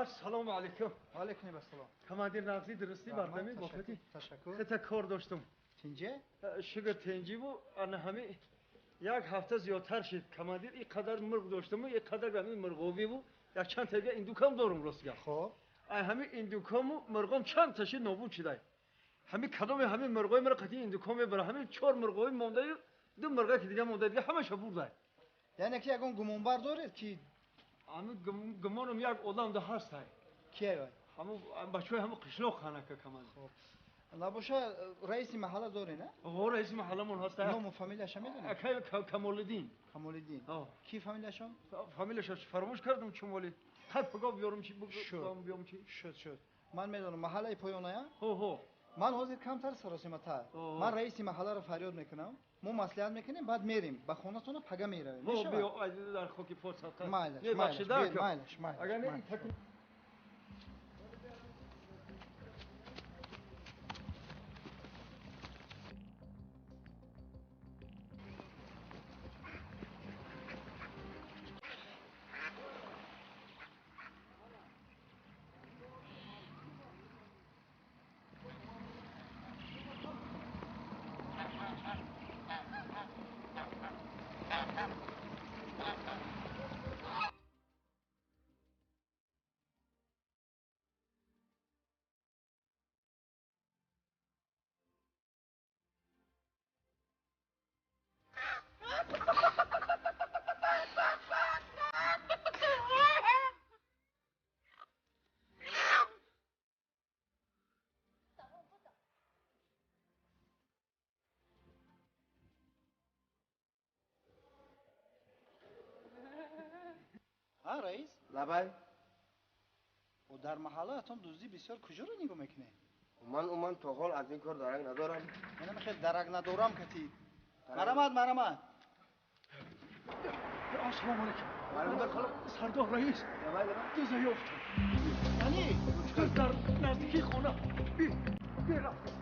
Ассалому алайкум. Ва алайкум ассалом. Командир нағзи дурустӣ бардамӣ бофтӣ. Ташаккур. Хета кор доштум. Тинҷе? Шукр тинҷӣ бу ана ҳами як ҳафта зиёдтар шид. Командир ин қадар мурғ доштуму ин қадар ҳами мурғовӣ бу як чанд тага индукам дорум ростга. Хоб. Ай ҳами индукаму мурғом чанд таши нобуд шидай. Ҳами кадоме ҳами мурғои мара қати индукам мебара. Ҳами чор мурғои мондаю ду мурға ки дига монда дига ҳамаша бурдай. Яъне ки ягон гумонбар доред ки ҳами гумонам як одам да ҳастай. Кие вай? Ҳаму бачаҳои ҳаму қишлоқ ханака командир. Хоб. Набоша раиси маҳалла доред, на? Ҳо, раиси маҳалламон ҳастай. Ному фамилияша медонед? Акай Камолиддин. Камолиддин. Ҳо. Ки фамилияшон? Фамилияша фаромӯш кардам чумоли. Қад пагоҳ биёрам чи, Шуд. биём чи? Шуд, шуд. Ман медонам маҳаллаи поёная? Ҳо, ҳо. Ман ҳозир камтар саросиматар. Ҳо. Ман раиси маҳалларо фарёд мекунам. Мо маслиҳат мекунем, баъд мерем. Ба хонатона пага меравем. Ҳо, Мешавад? биё, ай, дар хоки пот садқа. Майлаш, Не, майлаш, бахшида, бир, ака. майлаш, майлаш, Агар не, майлаш. такун. Ҳа, раис? Лабай. О, дар маҳаллаатон дуздӣ бисёр куҷоро нигоҳ мекунед? Уман то ҳол аз ин кор дарак надорам. Ман намехоҳам дарак надорам кати. Марамат, марамат. Ассалому алайкум. Алайкум ассалом. Сардор раис. Лабай, лабай. Дуза ёфтам. Яъне? Дар наздикии хона. Би, би рафтам.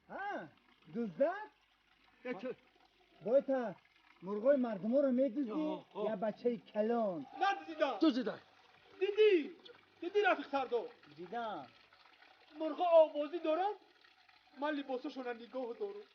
Ҳа, дуздак? Бойта, мурғои мардуморо медуздӣ? Ҳо. Я бачаи калон. Надидам. Дуздидай. Дидӣ? Дидӣ рафиқ сардор? Дидам. Мурғо овозӣ доранд? Ман либосошонро нигоҳ дорам.